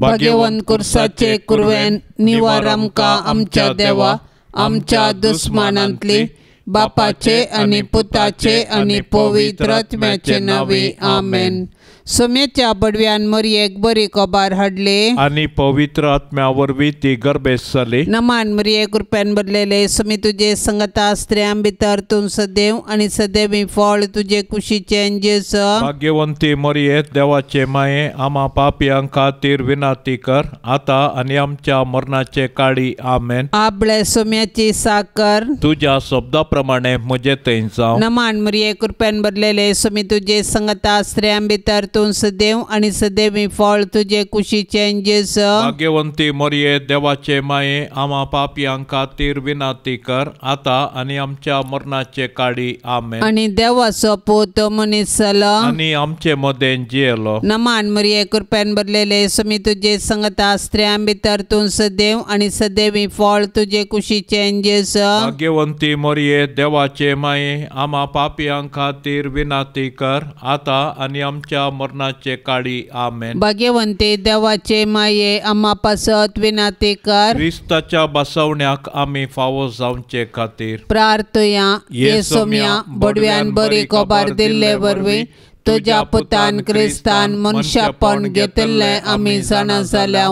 भाग्यवंत कुर्साचे कुरवेन निवार आमकां आमच्या देवा आमच्या दुस्मानांतली बापाचे आनी पुताचे आनी पवित्र आत्म्याचे नांवे आमेन. सोम्याच्या बडव्यान मरयेक बरी कबार हाडली आनी पवित्र आत्म्या वरवीं ती गर्भेस्त जाली. नमान मरये कृपेन भरलेले सोमी तुजे संगता स्त्रियां भितर तूं सदैव आनी सदैवी फळ तुजे कुशीचें जेजू. भाग्यवंती मरये देवाचे माये आमा पापयां खातीर विनंती कर आतां आनी आमच्या मरणाचे काळी आमेन. आपले सोम्याची साकर तुज्या शब्दा प्रमाणे म्हजे थंय जावं. नमान मरये कृपेन भरलेले सोमी तुजे संगता स्त्रियां भितर तूं सदैव आनी सदैवी फळ तुजे कुशीचें जेजू. भाग्यवंती मरये देवाचे माये आमा पापयां खातीर विनंती कर आतां आनी आमच्या मरणाचे काळी आमेन. आनी देवाचो पूत मनीस जालो आनी आमचे मदें जियेलो. नमान मरये कृपेन भरलेले सोमी तुजे संगता स्त्रियां भितर तूं सदैव आनी सदैवी फळ तुजे कुशीचें जेजू. भाग्यवंती मरये देवाचे माये आमा पापयां खातीर विनंती कर आतां आनी आमच्या मरणाचे काळी आमेन. भाग्यवंती देवाचे माये आमा पासत विनंती कर. क्रिस्ताच्या बसवण्याक आमी फावो जावचे खातीर प्रार्थया. ये सोम्या बडव्यान बरी कबार दिल्ले वरवीं तुज्या पुतान क्रिस्तान मनशापण घेतिल्लें आमी जाणा जाल्या.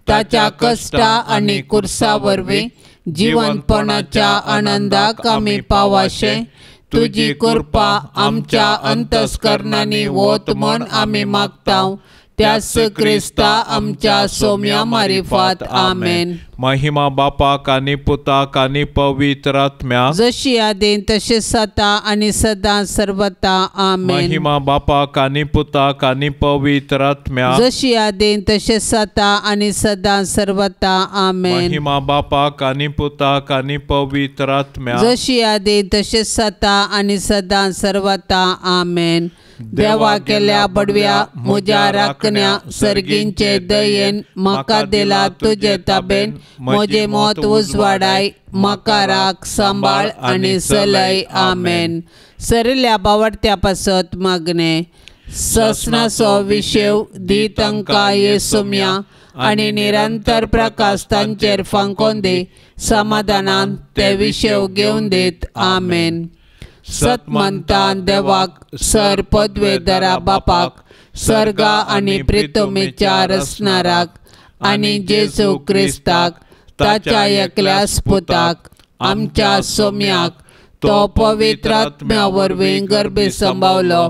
ताच्या कश्टा आनी कुर्सा वरवीं जिवनपणाच्या आनंदाक आमी पावाशे तुजी कृपा आमच्या अंतस्करणांनी वत म्हण आमी मागता. त्याच क्रिस्ता आमच्या सोम्या मारिफात आमेन. महिमा बापाक आनी पुताक आनी पवित्र आत्म्याक जशी आदीं तशी सता आनी सदां सर्वता आमेन. महिमा बापाक आनी पुताक आनी पवित्र आत्म्याक जशी आदीं तशी सता आनी सदां सर्वता आमेन. महिमा बापाक आनी पुताक आनी पवित्र आत्म्याक जशी आदीं तशी सता आनी सदां सर्वता आमेन. देवा केल्या बडव्या म्हज्या राखण्या सर्गींचे दयेन म्हाका दिला तुजे ताबेन म्हजें मत उजवाडाय म्हाका राख सांबाळ आनी चलय आमेन. सरिल्ल्या बावडत्या पासत मागणें. ससनाचो विशेव दी तांकां येसुम्या आनी निरंतर प्रकाश तांचेर फांकोन दी समाधानान ते विशेव घेवन दीत आमेन. सतमंतान देवाक सर पदवेदरा बापाक सर्गा आनी प्रितुमेच्या रचणाराक आनी जेजू क्रिस्ताक ताच्या एकल्याच पुताक आमच्या सोम्याक तो पवित्र आत्म्या वरवीं गर्भी संभावलो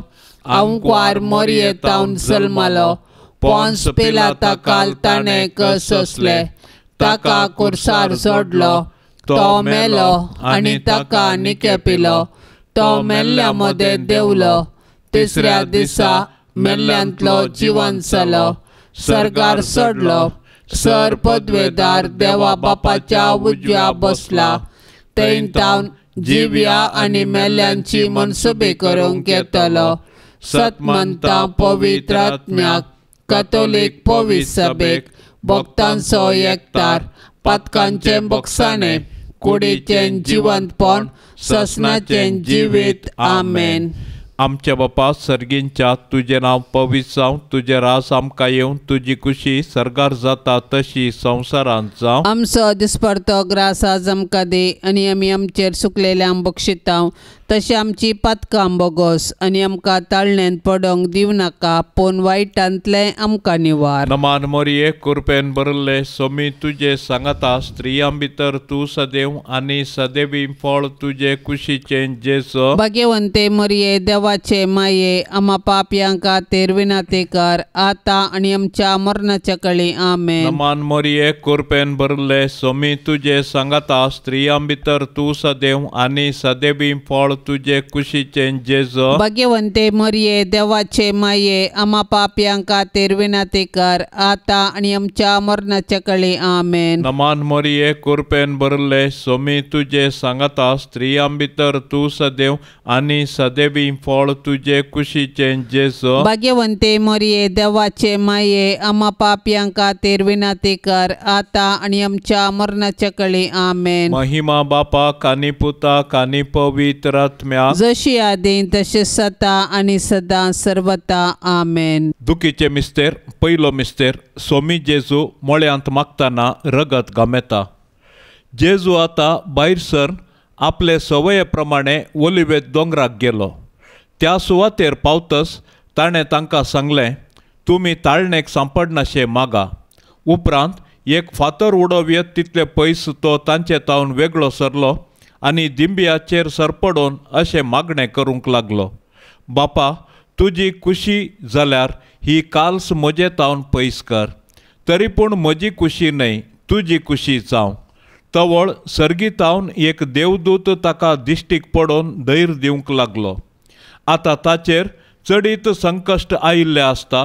आंकवार मोरयेतावन जल्मालो पोन्स पिलाता काल ताणें कसोसले ताका कुर्सार जोडलो तो मेलो आनी ताका निकेपिलो तो मेल्ल्या मदें देंवलो तिसऱ्या दिसा मेल्ल्यांतलो जिवन जालो सर्गार चडलो सर पदवेदार देवा बापाच्या उजव्या बसला थंय तावन जिव्या आनी मेल्ल्यांची मनसुबी करूंक येतलो. सतमंता पवित्र आत्म्याक कथोलीक पवित्र सभेक भक्तांचो एकतार पातकांचें बक्षाणें कुडीचें जिवंतपण ससनाचें जिवीत आमेन. आमच्या बापा सर्गींच्या तुजें नांव पवित्र जावं, तुजें रास आमकां येवं, तुजी खुशी सर्गार जाता तशी संवसारांत जावं. आमचो दिसपडतो ग्रास आज आमकां दी आनी आमी आमचेर सुकलेल्यांक बक्षितांव तशें आमची पातकां बोगोस आनी आमकां ताळण्यांत पडोंक दिवं नाका पूण वायटांतलें आमकां निवार. नमान मोरये कृपेन भरिल्ले सोमी तुजे सांगाता स्त्रियां भितर तूं सदैव आनी सदैवी फळ तुजे कुशीचें जेजू. भाग्यवंते मोरये देवाचे माये आमा पापयां खातीर विनंती कर आतां आनी आमच्या मरणाच्या कळी आमेन. नमान मोरये कृपेन भरिल्ले सोमी तुजे सांगाता स्त्रियां भितर तूं सदैव आनी सदैवी फळ तुजे कुशीचें जेजू. भाग्यवंते मोरये देवाचे माये आमा पापयां खातीर विनंती कर आतां आनी आमच्या मरणाच्या कळी आमेन. नमान मोरये कृपेन भरिल्ले सोमी तुजे सांगाता स्त्रियां भितर तूं सदैव आनी सदैवी फळ फळ तुजे कुशीचें जेजू. भाग्यवंते मरिये देवाचे माये, आमा पापयां खातीर विनंती कर आतां आनी आमच्या मरणाच्या कळी. आमेन. महिमा बापाक आनी पुताक आनी पवित्र आत्म्याक, जशी आदी तशें सता आनी सदां सर्वता. आमेन. दुखीचे मिस्तेर पयलो मिस्तेर सोमी जेजू मळ्यांत मागतना रगत घामेता. जेजू आतां भायर सर आपले संवये प्रमाणे ओलिवेत दोंगराक गेलो. त्या सुवातेर पावतच ताणें तांकां सांगलें, तुमी ताळणेक सांपडनाशे मागा. उपरांत एक फातर उडोवयेत तितले पयस तो तांचे तावन वेगळो सरलो आनी दिंबियाचेर सरपडोवन अशें मागणें करूंक लागलो, बापा तुजी कुशी जाल्यार ही काल्स म्हजे तावन पयस कर, तरी पूण म्हजी कुशी न्हय तुजी कुशी जावं. तवळ सर्गीतावन एक देवदूत ताका दिश्टीक पडोवन धैर्य दिवंक लागलो. आतां ताचेर चडीत संकश्ट आयिल्लें आसता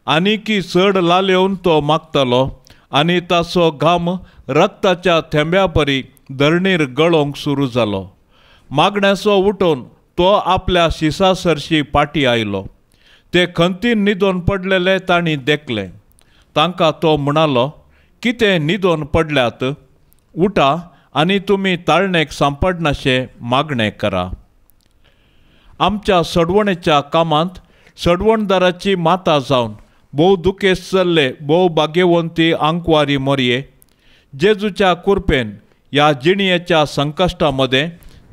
आनीकी चड लालेवन तो मागतालो आनी ताचो घाम रक्ताच्या थेंब्या परी धरणीर गळोवंक सुरू जालो. मागण्याचो उठून तो आपल्या शिसा सरशी पाटी आयलो. ते खंतीन न्हिदोन पडलेले तांणी देखलें. तांकां तो म्हणालो, कितें न्हिदोन पडल्यात? उठा आनी तुमी ताळणेक सांपडनाशें मागणें करा. आमच्या सडवणेच्या कामांत सडवणदाराची माता जावन भोव दुखेस्त चल्ले भोव भाग्यवंती आंकवारी मोरये जेजूच्या कुरपेन ह्या जिणयेच्या संकश्टा मदें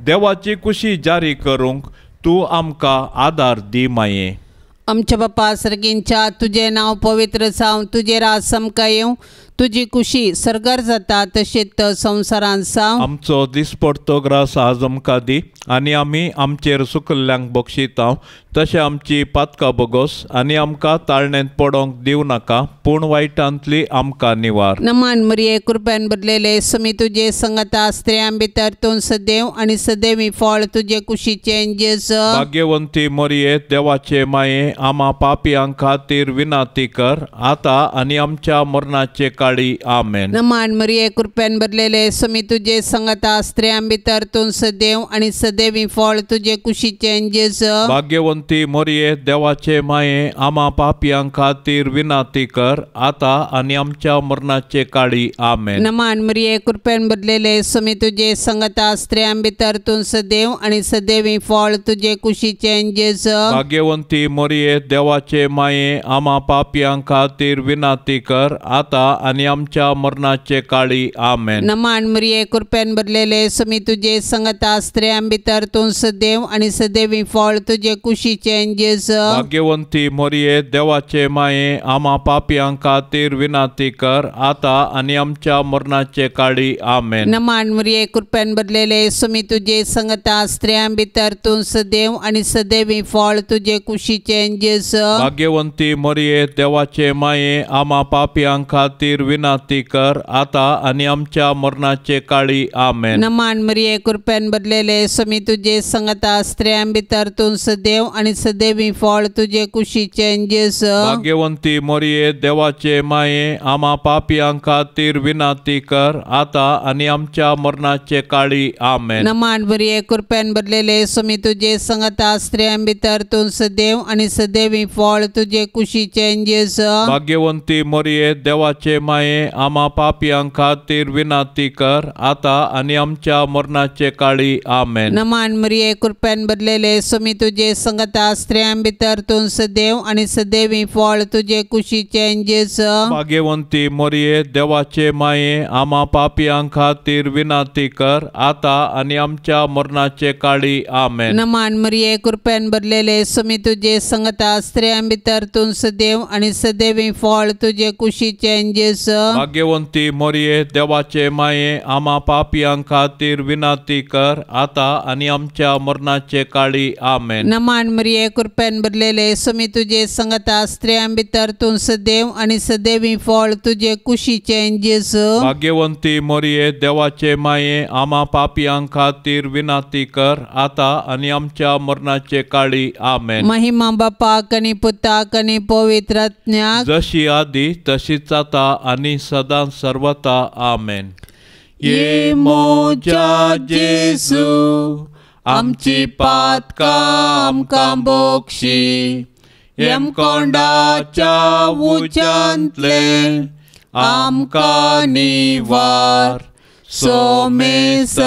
देवाची कुशी जारी करूंक तूं आमकां आदार दी माये. आमच्या बापा सर्गींच्या तुजें नांव पवित्र जावं, तुजें राज आमकां येवं, तुजी कुशी सर्गार जाता तशेंच संवसारांत जावं. आमचो दिसपडतो ग्रास आज आमकां दी आनी आमी आमचेर सुकल्ल्यांक बक्षितांव तशें आमची पातकां बोगोस आनी आमकां ताळणेंत पडोंक दिवं नाका, पूण वायटांतली आमकां निवार. नमान मरिये कृपेन भरलेले समी तुजे संगता, स्त्रियां भितर तूं सदैव आनी सदैवी फळ तुजे कुशीचें जेजू. भाग्यवंती मरिये देवाचे माये, आमा पापयां खातीर विनंती कर आतां आनी आमच्या मरणाचे काळी. आमेन. नमान मरिये कृपेन भरलेले समी तुजे संगता, स्त्रियां भितर तूं सदैव आनी सदैवी फळ तुजे कुशीचें जेजू. भाग्यवंती मरिये देवाचे माये, आमा पापयां खातीर विनंती कर आतां आनी आमच्या मरणाचे काळी. आमेन. नमान मरिये कृपेन भरलेले समी तुजे संगता, स्त्रियां भितर तूं सदैव आनी सदैवी फळ तुजे कुशीचें जेजू. भाग्यवंती मरिये देवाचे माये, आमा पापयां खातीर विनंती कर आतां आनी आमच्या मरणाचे काळी. आमेन. नमान मरिये कृपेन भरलेले समी तुजे संगता, स्त्रियां भितर तूं सदैव आनी सदैवी फळ तुजे कुशीचें जेजू. भाग्यवंती मरिये देवाचे माये, आमा पापयां खातीर विनंती कर आतां आनी आमच्या मरणाचे काळी. आमेन. नमान मरिये कृपेन भरलेले समी तुजे संगता, स्त्रियां भितर तूं सदैव आनी सदैवी फळ तुजे कुशीचें जेजू. भाग्यवंती मरिये देवाचे माये, आमा पापयां खातीर विनंती कर आतां आनी आमच्या मरणाचे काळी. आमेन. नमान मरिये कृपेन भरलेले समी तुजे संगता, स्त्रियां भितर तूं सदैव आनी सदैवी फळ तुजे कुशीचें जेजू. भाग्यवंती मरिये देवाचे माये, आमा पापयां खातीर विनंती कर आतां आनी आमच्या मरणाचे काळी. आमेन. नमान मरिये कृपेन भरलेले समी तुजे संगता, स्त्रियां भितर तूं सदैव आनी सदैवी फळ तुजे कुशीचें जेजू. भाग्यवंती मरिये देवाचे माये, आमा पापयां खातीर विनंती कर आतां आनी आमच्या मरणाचे काळी. आमेन. नमान मरिये कृपेन भरलेले समी तुजे संगता, स्त्रियां भितर तूं सदैव आनी सदैवी फळ तुजे कुशीचें जेजू. भाग्यवंती मरिये देवाचे माये, आमा पापयां खातीर विनंती कर आतां आनी आमच्या मरणाचे काळी. आमेन. नमान मरिये कृपेन भरलेले समी तुजे संगता, स्त्रियां भितर तूं सदैव आनी सदैवी फळ तुजे कुशीचें जेजू. भाग्यवंती मरिये देवाचे माये, आमा पापयां खातीर विनंती कर आतां आनी आमच्या मरणाचे काळी. आमेन. नमान मरिये कृपेन भरलेले समी तुजे संगता, स्त्रियां भितर तूं सदैव आनी सदैवी फळ तुजे कुशीचें जेजू. भाग्यवंती मरिये देवाचे माये, आमा पापयां खातीर विनंती कर आतां आनी आमच्या मरणाचे काळी. आमेन. महिमा बापाक आनी पुताक आनी पवित्र आत्म्याक, जशी आदी तशीच आतां आनी सदां सर्वता. आमेन. ये मोजा जेजू आमची पातकां आमकां बोक्षी यमकोंडाच्या उज्यांतलें आमकां निवार सोमेसत्म्या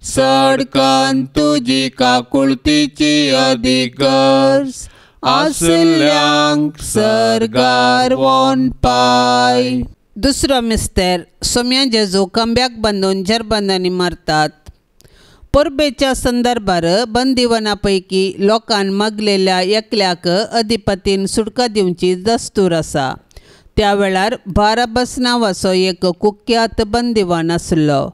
सडकन तुजी काकुळतीची अदीक गरज आसल्यांक सर्गार वोन पाय. दुसरो मिस्तेर सोम्या जेजू कंब्याक बांदून जरबंदांनी मारतात. परबेच्या संदर्भार बंदिवना पैकी लोकान मागलेल्या एकल्याक अधिपतीन सुटका दिवची दस्तूर आसा. त्या वेळार बाराबस नांवाचो एक कुख्यात बंदिवान आसलो.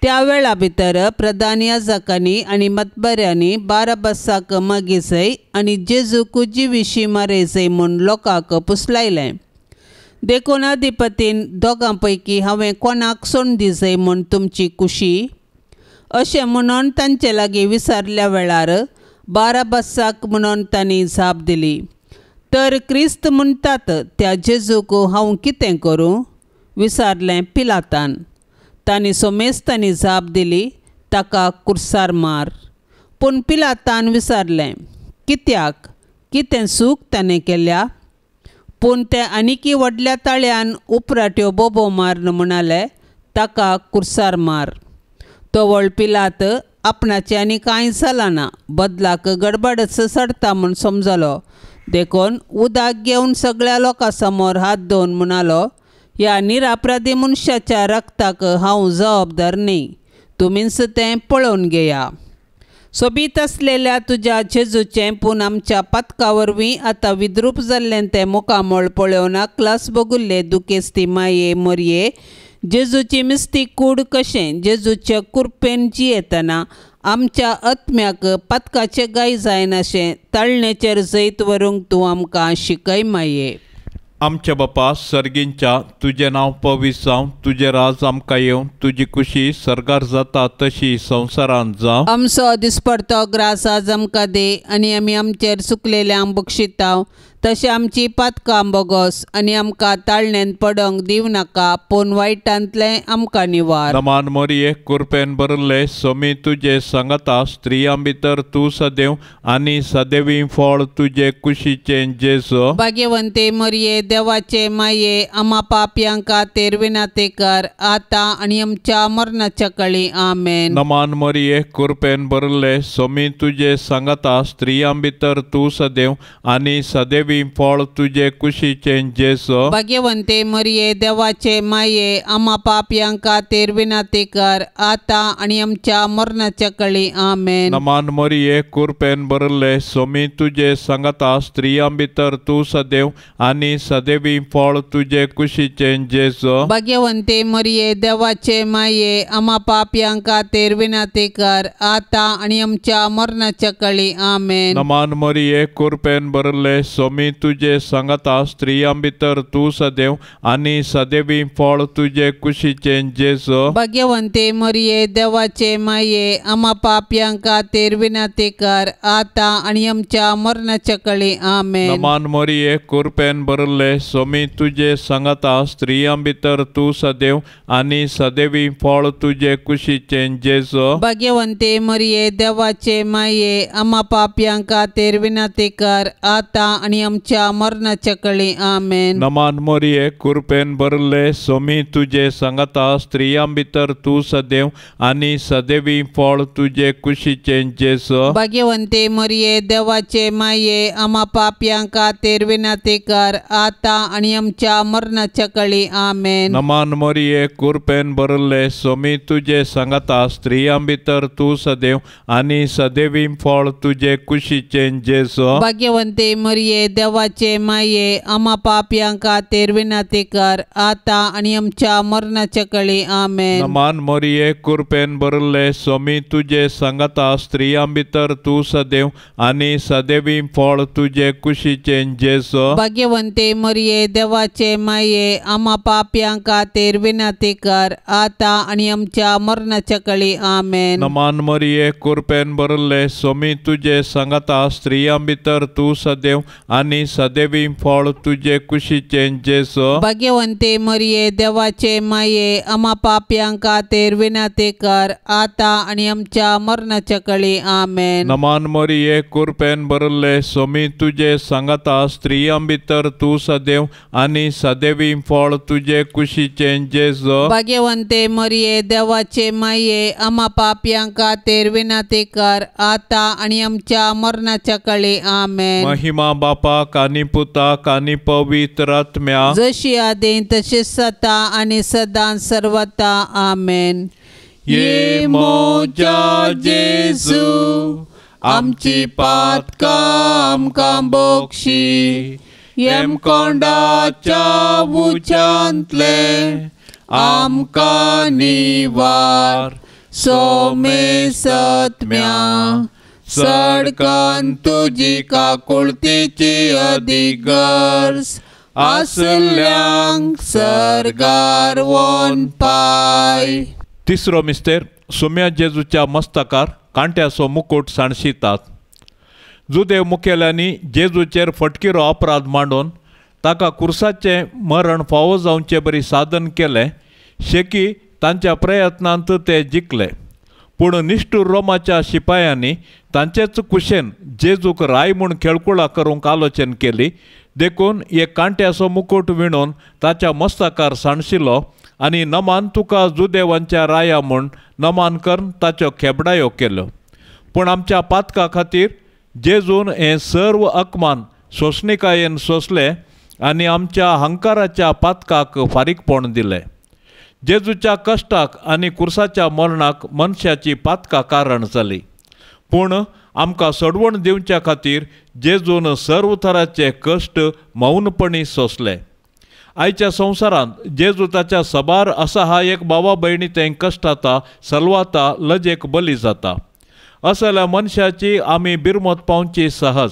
त्या वेळा भितर प्रधान याजकांनी आनी मतबऱ्यांनी बाराबसाक मागीजय आनी जेजूक जिविशी मारयजय म्हूण लोकांक पुसलायलें. देखून अधिपतीन दोगां पैकी हांवें कोणाक सोडून दिजय म्हूण तुमची कुशी अशें म्हणून तांचे लागीं विचारल्या वेळार बाराबसाक म्हणून तांणी जाप दिली. तर क्रिस्त म्हणटात त्या जेजूक हांव कितें करूं विचारलें पिलातान. तांणी सोमेस्तांनी जाप दिली, ताका कुर्सार मार. पूण पिलातान विचारलें, कित्याक, कितें चूक ताणें केल्या? पूण ते आनीकी व्हडल्या ताळ्यान उपराट्यो बोबो मारून म्हणाले, ताका कुर्सार मार. तवळ पिलात आपणाचें आनी कांय जालां ना, बदलाक गडबडच चडटा म्हूण समजलो. देखून उदक घेवन सगळ्या लोकां समोर हात धुवन म्हणालो, ह्या निरापराधी मनशाच्या रक्ताक हांव जबाबदार न्ही, तुमीच तें पळोवन घेया. सोबीत आसलेल्या तुज्या जेजूचें पूण आमच्या पातका वरवीं आतां विद्रूप जाल्लें तें मुखामळ पळोवन क्लास बगुल्ले दुखेस्ती माये मोरये जेजूची मिस्ती कूड कशें जेजूच्या कुरपेन जियेतना आमच्या आत्म्याक पातकाचे गाय जायनाशें ताळणेचेर जैत व्हरूंक तूं आमकां शिकय माये. आमच्या बापा सर्गींच्या तुजें नांव पवित्र जावं, तुजें राज आमकां येवं, तुजी कुशी सर्गार जाता तशी संवसारांत जावं. आमचो दिसपडतो ग्रास आज आमकां दी आनी आमी आमचेर चुकलेल्यांक बक्षिताव तशें आमची पातकां बोगोस आनी आमकां ताळणेन पडोंक दिवं नाका पूण वायटांतलें आमकां निवार. नमान मोरये कुरपेन भरले सोमी तुजे सांगाता, स्त्रियां भितर तूं सदैव आनी सदैवी फळ तुजे कुशीचें जेजू. भाग्यवंते मोरये देवाचे माये आमा पापयांक खातीर विनाते कर आतां आनी आमच्या मरणाच्या कळी. आमेन. नमान मोरये कुरपेन भरले सोमी तुजे सांगाता, स्त्रियां भितर तूं सदैव आनी सदैवी फळ तुजे कुशीचें जेजू. भाग्यवंते मोरये देवाचे माये आमा पापयांक खातीर विनाते कर आतां आनी आमच्या मरणाच्या कळी. आमेन. नमान मोरये कुरपेन भरले सोमी तुजे सांगाता, स्त्रियां भितर तूं सदैव आनी सदैवी फळ तुजे कुशीचें जेजू. भाग्यवंते मोरये देवाचे माये आमा पापयांक खातीर विनाते कर आतां आनी आमच्या मरणाच्या कळी. आमेन. नमान मोरये कुरपेन भरले सोमी तुजे सांगाता, स्त्रियां भितर तूं सदैव आनी सदैवी फळ तुजे कुशीचें जेजू. भाग्यवंते मोरये देवाचे माये आमा पापयांक खातीर विनाते कर आतां आनी आमच्या मरणाच्या कळी. आमेन. नमान मोरये कुरपेन भरले सोमी तुजे सांगाता, स्त्रियां भितर तूं सदैव आनी सदैवी फळ तुजे कुशीचें जेजू. भाग्यवंते मोरये देवाचे माये आमा पापयांक खातीर विनाते कर आतां आनी आमच्या मरणाच्या कळी. आमेन. नमान मोरये कुरपेन भरले सोमी तुजे सांगाता, स्त्रियां भितर तूं सदैव आनी सदैवी फळ तुजे कुशीचें जेजू. भाग्यवंते मोरये देवाचे माये आमा पापयांक खातीर विनाते कर आतां आनी आमच्या मरणाच्या कळी. आमेन. नमान मोरये कुरपेन भरले सोमी तुजे सांगाता, स्त्रियां भितर तूं सदैव आनी सदैवी फळ तुजे कुशीचें जेजू. भाग्यवंते मोरये देवाचे माये आमा पापयांक खातीर विनाते कर आतां आनी आमच्या मरणाच्या कळी. आमेन. नमान मोरये कुरपेन भरले सोमी तुजे सांगाता, स्त्रियां भितर तूं सदैव आनी सदैवी फळ तुजे कुशीचें जेजू. भाग्यवंते मोरये देवाचे माये आमा पापयांक खातीर विनाते कर आतां आनी आमच्या मरणाच्या कळी. आमेन. नमान मोरये कुरपेन भरले सोमी तुजे सांगाता, स्त्रियां भितर तूं सदैव आनी आनी सदैवी फळ तुजे कुशीचें जेजू। भाग्यवंते मरिये देवाचे माये आमा पापयां खातीर विनंती कर आतां आनी आमच्या मरणाच्या कळी। आमेन। नमान मरिये कृपेन भरले स्वामी तुजे सांगाता स्त्रियां भितर तूं सदैव आनी सदैवी फळ तुजे कुशीचें जेजू। भाग्यवंते मरिये देवाचे माये आमा पापयां खातीर विनंती कर आतां आनी आमच्या मरणाच्या कळी। आमेन। महिमा बापाक आनी पुताक आनी पवित्र आत्म्याक जशी आदी तशी सदा आनी सदां सर्वता। आमेन। ये म्हज्या जेजू आमची पातकां आमकां बक्षी येमकोंडाच्या उज्यांतले आमकां निवार सोमे सत्म्या सडकान तुजी काकुळतीची अदीक गरज आसल्यांक सर्गार वोन पाय। तिसरो मिस्तेर सोम्या जेजूच्या मस्तकार कांट्याचो मुकुट सांडशितात। जुदेव मुखेल्यांनी जेजूचेर फटकिरो अपराध मांडून ताका कुर्साचें मरण फावो जावचे बरी साधन केलें। शेकी तांच्या प्रयत्नांत ते जिखले पूण निश्ठूर रोमाच्या शिपायांनी तांचेच कुशेन जेजूक राय म्हूण खेळकुळा करूंक आलोचन केली। देखून एक कांट्याचो मुकुट विणून ताच्या मस्तकार सांडशिलो आनी नमान तुका जुदेवांच्या राया म्हूण नमान करून ताच्यो खेबडायो केल्यो। पूण आमच्या पातका खातीर जेजून हें सर्व अकमान सोंसणिकायेन सोंसलें आनी आमच्या हंकाराच्या पातकाक फारीकपण दिलें। जेजूच्या कश्टाक आनी कुर्साच्या मरणाक मनशाची पातकां कारण जाली पूण आमकां सोडवण दिवच्या खातीर जेजून सर्व तराचे कश्ट मौनपणी सोंसले। आयच्या संवसारांत जेजू ताच्या सबार असहायक भावा भयणी तें कश्टाता सलवाता लजेक बली जाता। असल्या मनशाची आमी बिरमत पावची सहज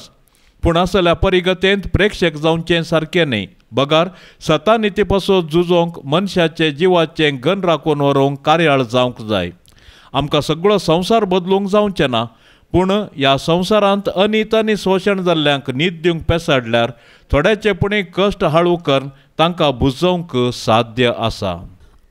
पूण असल्या परिगतेंत प्रेक्षक जावचें सारकें न्हय बगर सतानिती पासून झुजोंक मनशाचे जिवाचें गन राखून व्हरूंक कार्याळ जावंक जाय। आमकां सगळो संवसार बदलूंक जावचें ना पूण ह्या संवसारांत अनीत आनी शोशण जाल्ल्यांक न्हीद दिवंक पेसाडल्यार थोड्याचे पुणी कश्ट हाळू करून तांकां बुजोवंक साध्य आसा।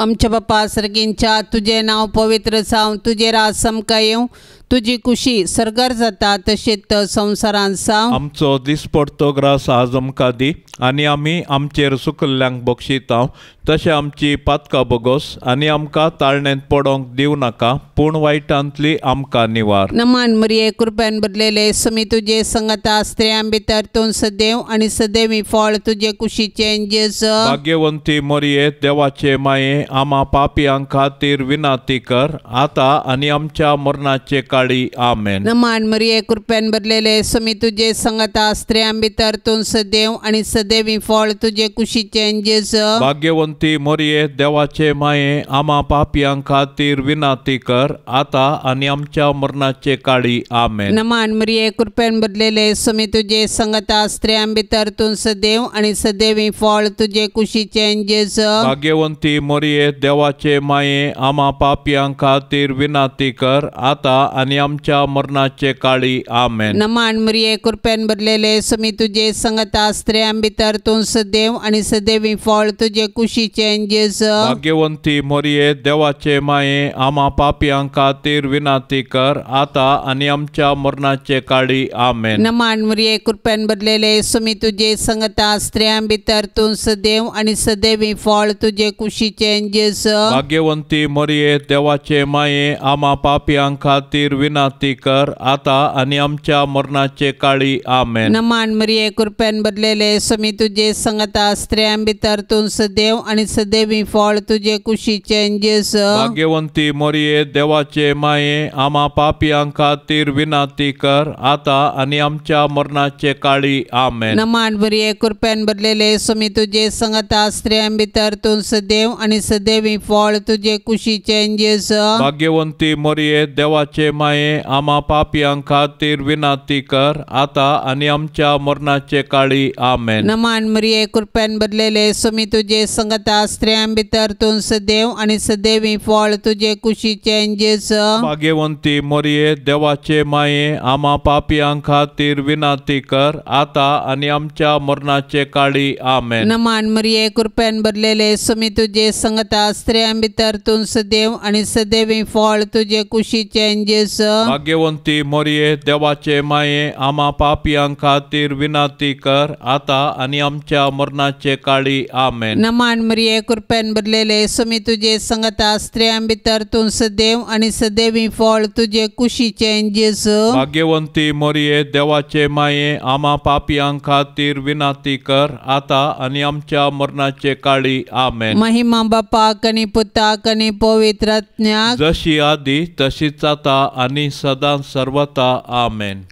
आमच्या बापा सर्गींच्या तुजें नांव पवित्र जावं, तुजें राज आमकां येवं, तुजी कुशी सर्गार जाता तशेंच संवसारांत जावं। आमचो दिसपडतो ग्रास आज आमकां दी आनी आमी आमचेर सुकल्ल्यांक बक्षिता तशें आमची पातकां बोगोस आनी आमकां ताळणेंत पडोंक दिवं नाका पूण वायटांतली आमकां निवार। नमान मरिये कृपेन भरलेले स्वामी तुजे संगता स्त्रियां भितर तूं सदैव आनी सदैवी फळ तुजे कुशीचें जेजू। भाग्यवंती मरिये देवाचे माये आमा पापयां खातीर विनंती कर आतां आनी आमच्या मरणाचे काळी। आमेन। नमान मरिये कृपेन भरलेले स्वामी तुजे संगता स्त्रियां भितर तूं सदैव आनी सदैवी फळ तुजे कुशीचें जेजू। भाग्यवंती मरिये देवाचे माये आमा पापयां खातीर विनंती कर आतां आनी आमच्या मरणाचे काळी। आमेन। नमान मरिये कृपेन भरलेले स्वामी तुजे संगता स्त्रियां भितर तूं सदैव आनी सदैवी फळ तुजे कुशीचें जेजू। भाग्यवंती मरिये देवाचे माये आमा पापयां खातीर विनंती कर आतां आनी आमच्या मरणाचे काळी। आमेन। नमान मरिये कृपेन भरलेले स्वामी तुजे संगता स्त्रियां भितर तूं सदैव आनी सदैवी फळ तुजे कुशीचें जेजू। भाग्यवंती मरिये देवाचे माये आमा पापयां खातीर विनंती कर आतां आनी आमच्या मरणाचे काळी। आमेन। नमान मरिये कृपेन भरलेले स्वामी तुजे संगता स्त्रियां भितर तूं सदैव आनी सदैवी फळ तुजे कुशीचें जेजू। भाग्यवंती मरिये देवाचे माये आमा पापयां खातीर विनंती कर आतां आनी आमच्या मरणाचे काळी। आमेन। नमान मरिये कृपेन भरलेले स्वामी तुजे संगता स्त्रियां भितर तूं सदैव आनी सदैवी फळ तुजे कुशीचें जेजू। भाग्यवंती मरिये देवाचे माये आमा पापयां खातीर विनंती कर आतां आनी आमच्या मरणाचे काळी। आमेन। नमान मरिये कृपेन भरलेले स्वामी तुजे संगता स्त्रियां भितर तूं सदैव आनी सदैवी फळ तुजे कुशीचें जेजू। भाग्यवंती मरिये देवाचे माये आमा पापयां खातीर विनंती कर आतां आनी आमच्या मरणाचे काळी आमेन। नमान मरिये कृपेन भरलेले स्वामी तुजे संगता स्त्रियां भितर तूं सदैव आनी सदैवी फळ तुजे कुशीचें जेजू। भाग्यवंती मरिये देवाचे माये आमा पापयां खातीर विनंती कर आतां आनी आमच्या मरणाचे काळी आमेन। नमान मरिये कृपेन भरलेले स्वामी तुजे संगता स्त्रियां भितर तूं सदैव आनी सदैवी फळ तुजे कुशीचें जेजू। भाग्यवंती मरिये देवाचे माये आमा पापयां खातीर विनंती कर आतां आनी आमच्या मरणाचे काळी आमेन। नमान मरिये कृपेन भरलेले स्वामी तुजे संगता स्त्रियां भितर तूं सदैव आनी सदैवी फळ तुजे कुशीचें जेजू। भाग्यवंती मरिये देवाचे माये आमा पापयां खातीर विनंती कर आतां आनी आमच्या मरणाचे काळी आमेन। महिमा बापाक आनी पुताक आनी पवित्र आत्म्याक, जशी आदी तशीच आतां आनी सदां सर्वता आमेन।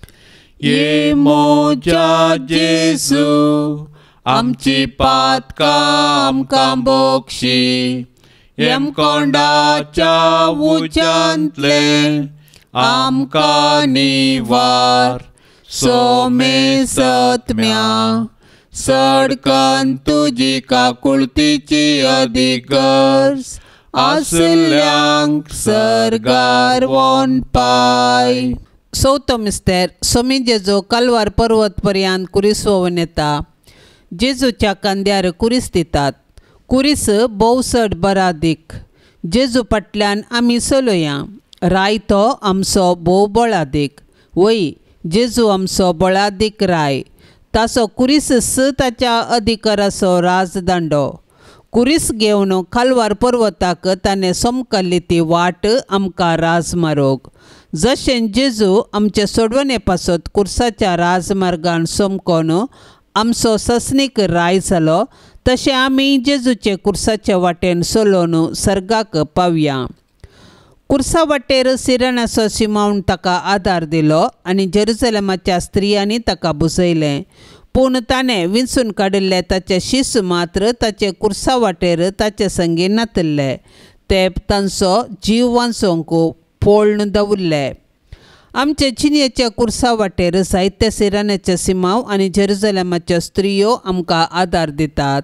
ये मोजा जेजू आमची पातकां आमकां बोक्षी, यमकोंडाच्या उज्यांतले आमकां निवार, सोमे सत्म्या सडकन तुजी काकुळतीची अदीक गरज आसल्यांक सर्गार वोन पाय। चवथो मिस्तेर स्वामी जेजू कलवार पर्वत पर्यंत कुरीस व्होवन येता। जेजूच्या खांद्यार कुरीस दितात। कुरीस भोव चड बरादीक। जेजू फाटल्यान आमी चलया। राय तो आमचो भोव बळादीक। वय जेजू आमचो बळादीक राय। ताचो कुरीस ताच्या अधिकाराचो राजदांडो। कुरीस घेवन खालवार पर्वताक ताणें सोमकल्ली ती वाट आमकां राजमार्ग। जशें जेजू आमचे सोडवणे पासत कुर्साच्या राजमार्गान सोमकोन आमचो ससनीक राय जालो तशें आमी जेजूचे कुर्साचे वाटेन चलोवन सर्गाक पावया। कुर्सा वाटेर सिरणाचो सिमावन ताका आदार दिलो आनी जेरुजलेमाच्या स्त्रियांनी ताका बुजयलें। पूण ताणें विंचून काडिल्ले ताचे शीस मात्र ताचे कुर्सा वाटेर ताचे संगी नातिल्ले। ते तांचो जीव वांचोवंक पोळ्ण दवरले। आमचे जिणेच्या कुर्सा वाटेर जायते सिराण्याचे सिमाव आनी जेरुजलेमाच्यो स्त्रियो आमकां आदार दितात।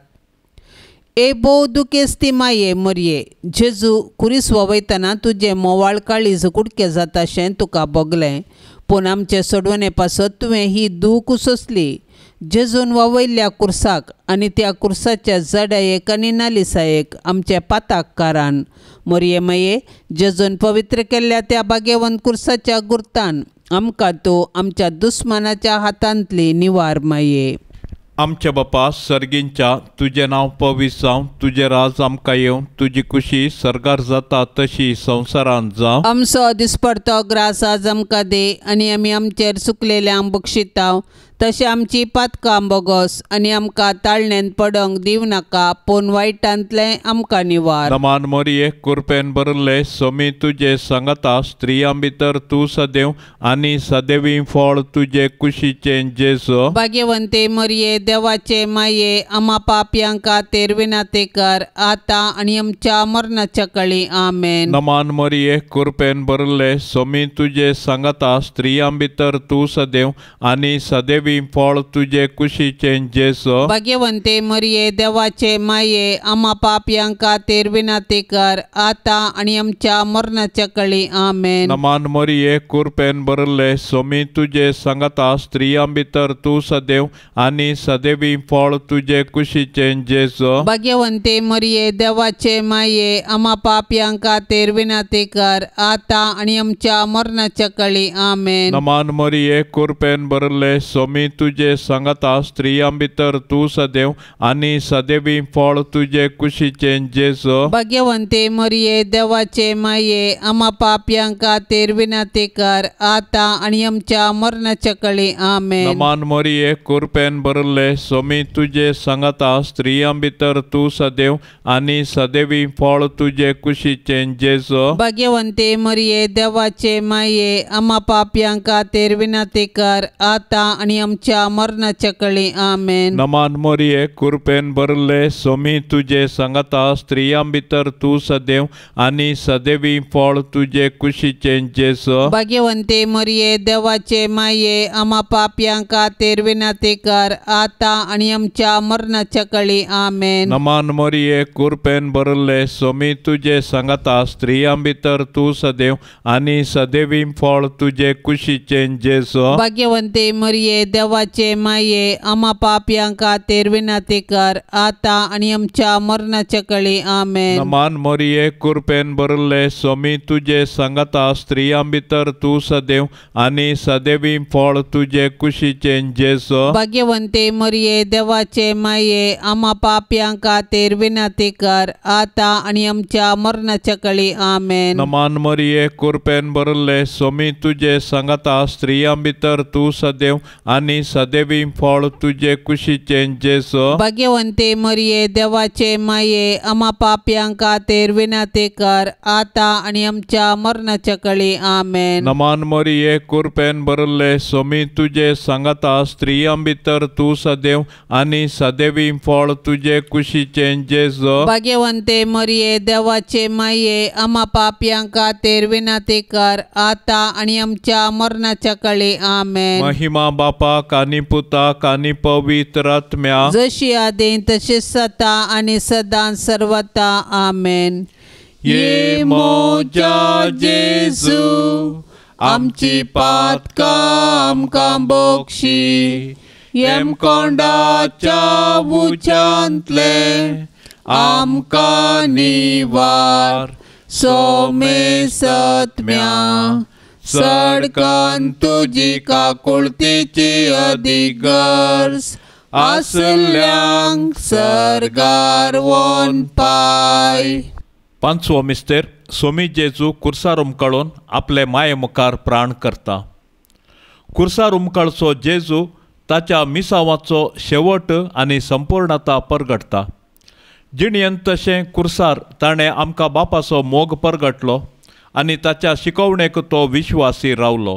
ए भोव दुखेस्ती माये मरये जेजू कुरीस वयतना तुजें मोवाळ काळीज कुडके जाताशें तुका भोगलें, पूण आमचे सोडवणे पासत तुवें ही दूख सोंसली। जेजून वावयल्ल्या कुर्साक आनी त्या कुर्साच्या जडायेक आनी नालिसायेक आमच्या पाताक कारान मोरये माये जेजून पवित्र केल्ल्या त्या भाग्यवंत कुर्साच्या गुर्तान आमकां तूं आमच्या दुस्मानाच्या हातांतली निवार माये। आमच्या बापा सर्गींच्या तुजें नांव पवित्र जावं, तुजें राज आमकां येवं, तुजी खुशी सर्गार जाता तशी संवसारांत जावं। आमचो दिसपडतो ग्रास आज आमकां दी आनी आमी आमचेर चुकलेल्यांक बक्षिताव तशें आमची पातकां बोगस आनी आमकां ताळणेन पडोंक दिवं नाका, पूण वायटांतलें आमकां निवार। नमान मोरये कुरपेन भरिल्ले स्वामी तुजे सांगाता, स्त्रियां भितर तूं सदैव आनी सदैवी फळ तुजे कुशीचें जेजू। भाग्यवंते मोरये देवाचे माये आमा पापयांक खातीर विनंती कर आतां आनी आमच्या मरणाच्या कळी आमेन। नमान मोरये कुरपेन भरिल्ले स्वामी तुजे सांगाता, स्त्रियां भितर तूं सदैव आनी सदैवी फळ तुजे कुशीचें जेजू। भाग्यवंते मरिये देवाचे माये आमा पापयांक खातीर विनंती कर आतां आनी आमच्या मरणाच्या कळी आमेन। नमान मरिये कुरपेन भरिल्ले स्वामी तुजे सांगाता, स्त्रियां भितर तूं सदैव आनी सदैवी फळ तुजे कुशीचें जेजू। भाग्यवंते मरिये देवाचे माये आमा पापयांक खातीर विनंती कर आतां आनी आमच्या मरणाच्या कळी आमेन। नमान मरिये कुरपेन भरिल्ले स्वामी तुजे सांगाता, स्त्रियां भितर तूं सदैव आनी सदैवी फळ तुजे कुशीचें जेजू। भाग्यवंते मरिये देवाचे माये आमा पापयांक खातीर विनंती कर आतां आनी आमच्या मरणाच्या कळी आमेन। नमान मरिये कुरपेन भरिल्ले स्वामी तुजे सांगाता, स्त्रियां भितर तूं सदैव आनी सदैवी फळ तुजे कुशीचें जेजू। भाग्यवंते मरिये देवाचे माये आमा पापयांक खातीर विनंती कर आतां आनी आमच्या मरणाच्या कळी. आमेन. नमान मोरये, कृपेन भरले, सोमी तुजे सांगाता, स्त्रियां भितर तूं सदैव आनी सदैवी फळ तुजे कुशीचें जेजू. भाग्यवंते मरिये, देवाचे माये, आमा पापयां खातीर विनंती कर आतां आनी आमच्या मरणाच्या कळी. आमेन. नमान मोरये, कृपेन भरले, सोमी तुजे सांगाता, स्त्रियां भितर तूं सदैव आनी सदैवी फळ तुजे कुशीचें जेजू. भाग्यवंते मरिये, देवाचे माये, आमा पापयां खातीर विनंती कर आतां आनी आमच्या मरणाच्या कळी. आमेन. नमान मोरये, कृपेन भरले, सोमी तुजे सांगाता, स्त्रियां भितर तूं सदैव आनी सदैवी फळ तुजे कुशीचें जेजू. भाग्यवंते मरिये, देवाचे माये, आमा पापयां खातीर विनंती कर आतां आनी आमच्या मरणाच्या कळी. आमेन. नमान मरिये, कृपेन भरले, सोमी तुजे सांगाता, स्त्रियां भितर तूं सदैव आनी सदैवी फळ तुजे कुशीचें जेजू. भाग्यवंते मरिये, देवाचे माये, आमा पापयां खातीर विनंती कर आतां आनी आमच्या मरणाच्या कळी. आमेन. नमान मरिये, कृपेन भरले, सोमी तुजे सांगाता, स्त्रियां भितर तूं सदैव आनी सदैवी फळ तुजे कुशीचें जेजू. भाग्यवंते मरिये, देवाचे माये, आमा पापयां खातीर विनंती कर आतां आनी आमच्या मरणाच्या कळी. आमेन. महिमा बापाक आनी पुताक आनी पवित्र आत्म्याक, जशी आदीं तशीच सता आनी सदां सर्वता. आमेन. ये मोजा जेजू, आमची पातकां आमकां बोक्षी, येमकोंडाच्या उच्यांतले आमकां निवार, सोमे सत्म्या सडकन तुजी काकुळतीची अदीक गरज आसल्यांक सर्गार वोन पाय. पांचवो मिस्तेर, सोमी जेजू कुर्सार उमकाळून आपले माये मुखार प्राण करता. कुर्सार उमकाळचो जेजू ताच्या मिसावाचो शेवट आनी संपूर्णता परगटता. जिणेंत तशें कुर्सार ताणें आमकां बापाचो मोग परगटलो आनी ताच्या शिकवणेक तो विश्वासी रावलो.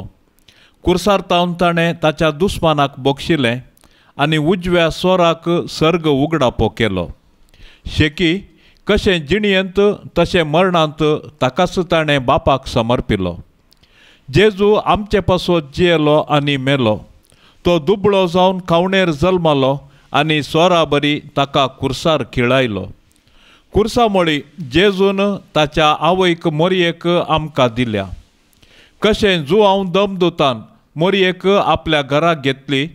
कुर्सार तावन ताणें ताच्या दुस्मानाक बक्षिलें आनी उजव्या स्वराक सर्ग उगडापो केलो. शेकी कशें जिणेंत तशें मरणांत ताकाच ताणें बापाक समर्पिलो. जेजू आमचे पासत जियेलो आनी मेलो. तो दुबळो जावन खावणेर जल्मालो आनी स्वरा बरी ताका कुर्सार खिळायलो. कुर्सा मोळी जेजून ताच्या आवयक मोरयेक आमकां दिल्या. कशें जुआंव दमदुतान मोरयेक आपल्या घराक घेतली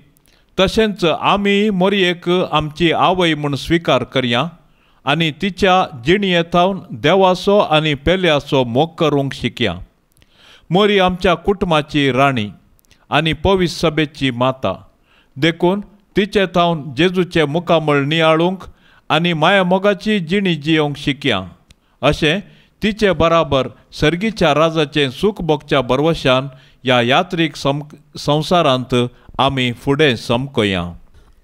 तशेंच आमी मोरयेक आमची आवय म्हूण स्विकार करया आनी तिच्या जिणये थावन देवाचो आनी पेल्याचो मोग करूंक शिकया. मोरी आमच्या कुटुंबाची राणी आनी पवित्र सभेची माता, देखून तिचे थावन जेजूचें मुखामळ नियाळूंक आनी माया मोगाची जिणी जियोवंक शिकया. अशें तिचे बराबर सर्गीच्या राजाचें सूख भोगच्या भरवशान ह्या यात्रीक संवसारांत आमी फुडें समकोया.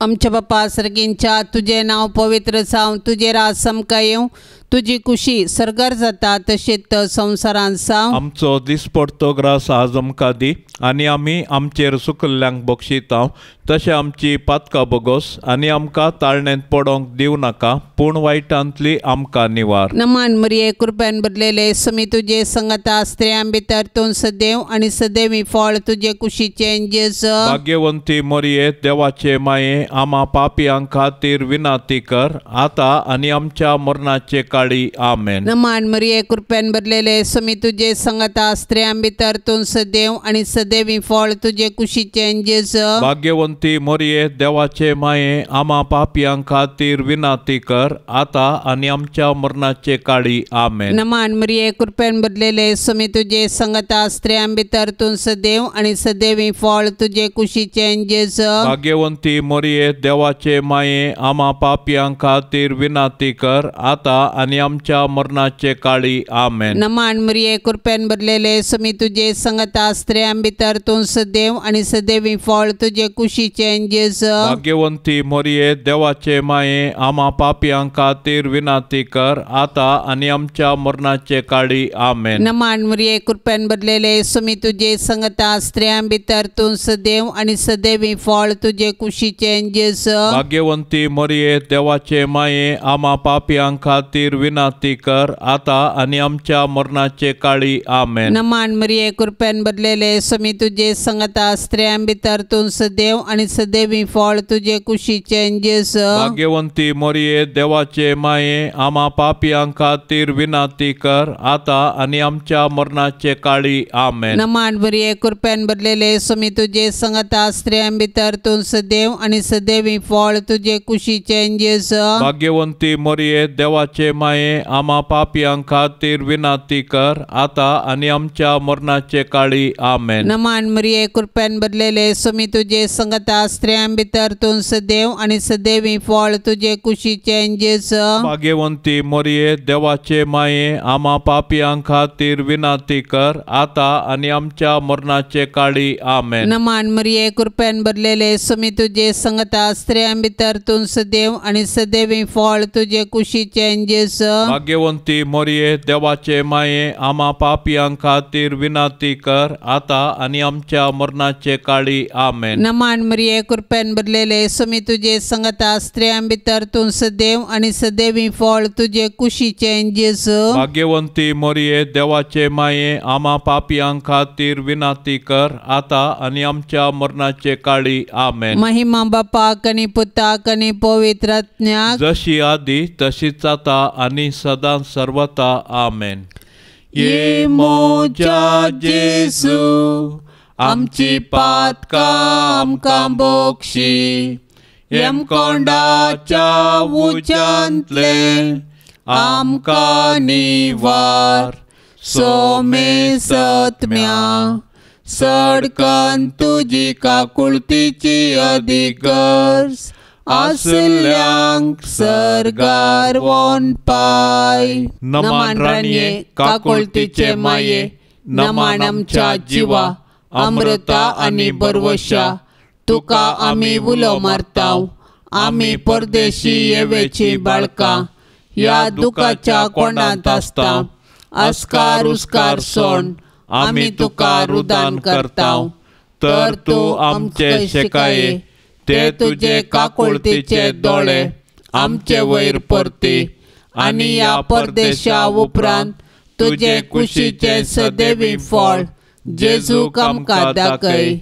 आमच्या बापा सर्गींच्या, तुजें नांव पवित्र जावं, तुजें राज समकां येवं, तुजी कुशी सर्गार जाता तशेंच संवसारांत जावं. आमचो दिसपडतो ग्रास आज आमकां दी आनी आमी आमचेर सुकल्ल्यांक बक्षिता तशें आमची पातकां बोगोस आनी आमकां ताळणेंत पडोंक दिवं नाका, पूण वायटांतली आमकां निवार. नमान मरिये, कृपेन भरलेले, समी तुजे संगता, स्त्रियां भितर तूं सदैव आनी सदैवी फळ तुजे कुशीचें जेजू. भाग्यवंती मरिये, देवाचे माये, आमा पापयां खातीर विनंती कर आतां आनी आमच्या मरणाचे काळी. आमेन. नमान मरिये, कृपेन भरलेले, समी तुजे संगता, स्त्रियां भितर तूं सदैव आनी सदैवी फळ तुजे कुशीचें जेजू. भाग्यवंती मरिये, देवाचे माये, आमा पापयां खातीर विनंती कर आतां आनी आमच्या मरणाचे काळी. आमेन. नमान मरिये, कृपेन भरलेले, समी तुजे संगता, स्त्रियां भितर तूं सदैव आनी सदैवी फळ तुजे कुशीचें जेजू. भाग्यवंती मरिये, देवाचे माये, आमा पापयां खातीर विनंती कर आतां आनी आनी आमच्या मरणाचे काळी आमेन. नमान मरिये कृपेन भरलेले समी तुजे संगता स्त्रियां भितर तूं सदैव आनी सदैवी फळ तुजे कुशीचें जेजू. भाग्यवंती मोरये देवाचे माये आमा पापयां खातीर विनंती कर आता आनी आमच्या मरणाचे काळी आमेन. नमान मरिये कृपेन भरलेले समी तुजे संगता स्त्रियां भितर तूं सदैव आनी सदैवी फळ तुजे कुशीचें जेजू. भाग्यवंती मोरये देवाचे माये आमा पापयां खातीर विनंती कर आता आनी आमच्या मरणाचे काळी आमेन. नमान मरिये कृपेन भरलेले समी तुजे संगता स्त्रियां भितर तूं सदैव आनी सदैवी फळ तुजे कुशीचें जेजू. भाग्यवंती मोरये देवाचे माये आमा पापयां खातीर विनंती कर आता आनी आमच्या मरणाचे काळी आमेन. नमान मरिये कृपेन भरलेले समी तुजे संगता स्त्रियां भितर तूं सदैव आनी सदैवी फळ तुजे कुशीचें जेजू. भाग्यवंती मोरये देवाचे माये आमा पापयां खातीर विनंती कर आता आनी आमच्या मरणाचे काळी आमेन. नमान मरिये कृपेन भरलेले समी तुजे संगता स्त्रियां भितर तूं सदैव आनी सदैवी फळ तुजे कुशीचें जेजू. भाग्यवंती मोरये देवाचे माये आमा पापयां खातीर विनंती कर आता आनी आमच्या मरणाचे काळी आमेन. नमान मरिये कृपेन भरलेले समी तुजे संगता स्त्रियां भितर तूं सदैव आनी सदैवी फळ तुजे कुशीचें जेजू. भाग्यवंती मोरये देवाचे माये आमा पापयां खातीर विनंती कर आता आनी आमच्या मरणाचे काळी आमेन. नमान मरिये कृपेन भरलेले समी तुजे संगता स्त्रियां भितर तूं सदैव आनी सदैवी फळ तुजे कुशीचें जेजू. भाग्यवंती मोरये देवाचे माये आमा पापयां खातीर विनंती कर आता आनी आमच्या मरणाचे काळी आमेन. महिमा बापाक आनी पुताक आनी पवित्र आत्म्याक, जशी आदी तशीच आता आनी सदां सर्वता आमेन. ये मोजा जेजू आमची पातकां आमकां बोक्षी, यमकोंडाच्या उज्यांतले आमकां निवार, सोमे सत्म्या सडकन तुजी काकुळतीची अदीक गरज आसल्यांक सर्गार वोन पाय. नमान राणये काकुळतीचे माये, नमान आमच्या जिवा अमृता आनी बरवशा, तुका आमी उलो मारताव, आमी परदेशी येवेची बाळकां ह्या दुखाच्या कोंडांत आसता, अस्कार उस्कार सोंड आमी तुका रुदान करताव, तर तूं आमचे शेकाये ते तुजे काकुळतीचे दोळे आमचे वयर परती आनी ह्या परदेशा उपरांत तुजे कुशीचे सदैवी फळ जेजूक आमकां दाखय.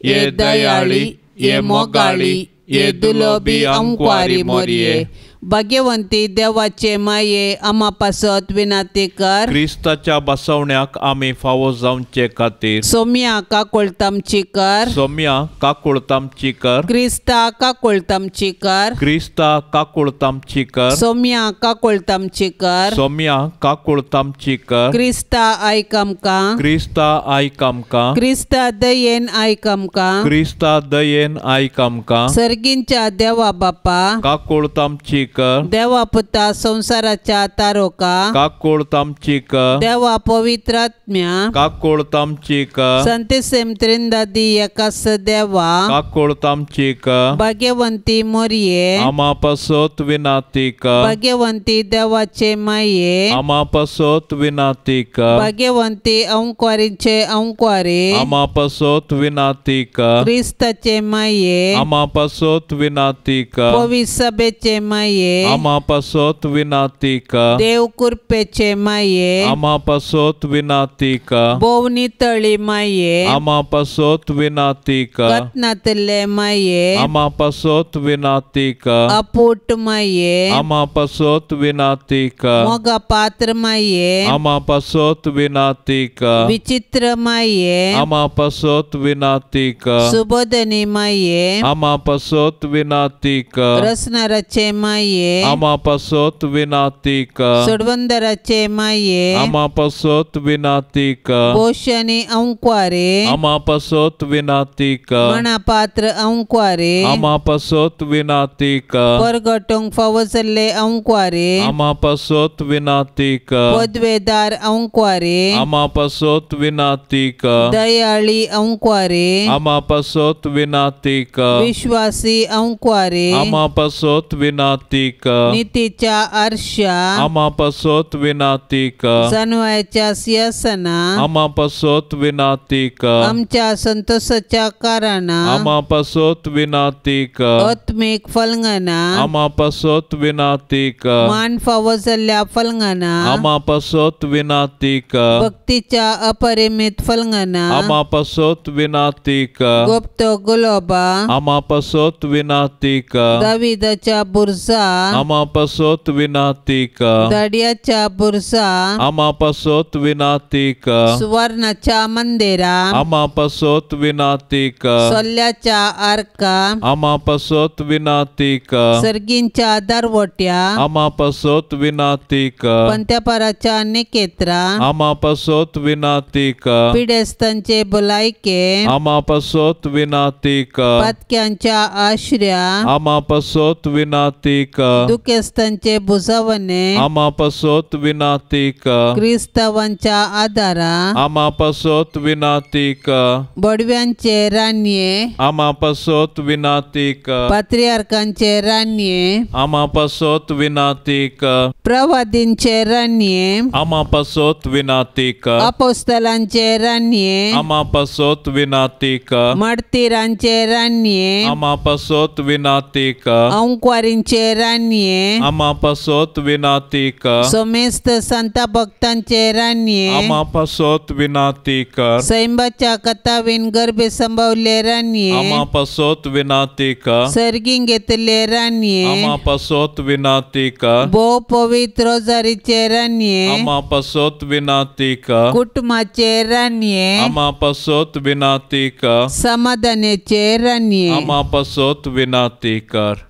ये दयाळी, ये मोगाळी, ये दुलोबी अंकवारी मोरये, भाग्यवंती देवाचे माये आमा पासत विनंती कर. क्रिस्ताच्या बसवण्याक आमी फावो जावचे खातीर सोम्या काकुळतामची कर, सोम्या काकुळतामची कर, क्रिस्ता काकुळतामची कर, क्रिस्ता काकुळतामची कर, सोम्या काकुळतामची कर, सोम्या काकुळतामची कर, क्रिस्ता आयक आमकां, क्रिस्ता आयक आमकां, क्रिस्ता दयेन आयक आमकां, क्रिस्ता दयेन आयक आमकां, सर्गींच्या देवा बापा काकुळतामची कर, देवा पुता संसाराच्या तारोका काकुळतामची कर, देवा पवित्र आत्म्या काकुळतामची कर, संतेसेम त्रिंदादी एकास देवा काकुळतामची कर, भाग्यवंती मोरये आमा पासत विनंती कर, भाग्यवंती देवाचे माये आमा पासत विनंती कर, भाग्यवंती अंकवारीचे अंकवारी आमा पासत विनंती कर, क्रिस्ताचे माये आमा पासत विनंती कर, पवित्र सभेचे माये आमा पासत विनंती कर, देव कृपेचे माये आमा पासत विनंती कर, भोवनी तळी माये आमा पासत विनंती कर, कत्नातले माये आमा पासत विनंती कर, अपूट माये आमा पासत विनंती कर, मोगा पात्र माये आमा पासत विनंती कर, विचित्र माये आमा पासत विनंती कर, सुबोधनी माये आमा पासत विनंती कर, रसनाराचे माये माये, आमा पासत विनाती कर। सोडवंदराचे माये, आमा पासत विनाती कर। बोशनी अंक्वारे, आमा पासत विनाती कर। मणापात्र अंक्वारे, आमा पासत विनाती कर। परगटूंक फावो जाल्ले अंक्वारे, आमा पासत विनाती कर। पदवेदार अंक्वारे, आमा पासत विनाती कर। दयाळी अंक्वारे, आमा पासत विनाती कर। विश्वासी अंक्वारे, आमा पासत विनाती कर। नितीच्या आरशा, आमा पासत विनाती कर। जानवायच्या सिंहासना, आमा पासत विनाती कर। आमच्या संतोषाच्या कारणां, आमा पासत विनाती कर। आत्मीक फलंगना, आमा पासत विनाती कर। मान फावो जाल्ल्या फलंगना, आमा पासत विनाती कर। भक्तीच्या अपरिमित फलंगना, आमा पासत विनाती कर। गुप्त गुलोबा, आमा पासत विनाती कर। दाविदाच्या बुरजा, आमा पासत विनाती कर। दाडियाच्या बुरजा, आमा पासत विनाती कर। सुवर्णाच्या मंदिरा, आमा पासत विनाती कर। सोल्याच्या आर्का, आमा पासत विनाती कर। सर्गींच्या दरवट्या, आमा पासत विनाती कर। पंत्यापाराच्या निकेत्रा, आमा पासत विनाती कर। पिडेस्तांचे भलायके, आमा पासत विनाती कर। पातक्यांच्या आश्र्या, आमा पासत विनाती कर। दुखेस्तांचे बुजावणे, आमा पासत विनाती कर। क्रिस्तावांच्या आदारा, आमा पासत विनाती कर। बडव्यांचे रानये, आमा पासत विनाती कर। पात्रियार्कांचे रानये, आमा पासत विनाती कर। प्रवादींचे रानये, आमा पासत विनाती कर। अपोस्तलांचे रानये, आमा पासत विनाती कर। मार्तीरांचे रानये, आमा पासत विनाती कर। अंक्वारींचे रानये, आमा पासत विनाती कर। समेस्त संता भक्तांचे रानये, आमा पासत विनाती कर। सैंबाच्या कथावीन गर्भे संभवले रानये, आमा पासत विनाती कर। सर्गीं घेतले रानये, आमा पासत विनाती कर। भोव पवित्र रोजारीचे रानये, आमा पासत विनाती कर। कुटुंबाचे रानये, आमा पासत विनाती कर। समाधानाचे रानये, आमा पासत विनाती कर।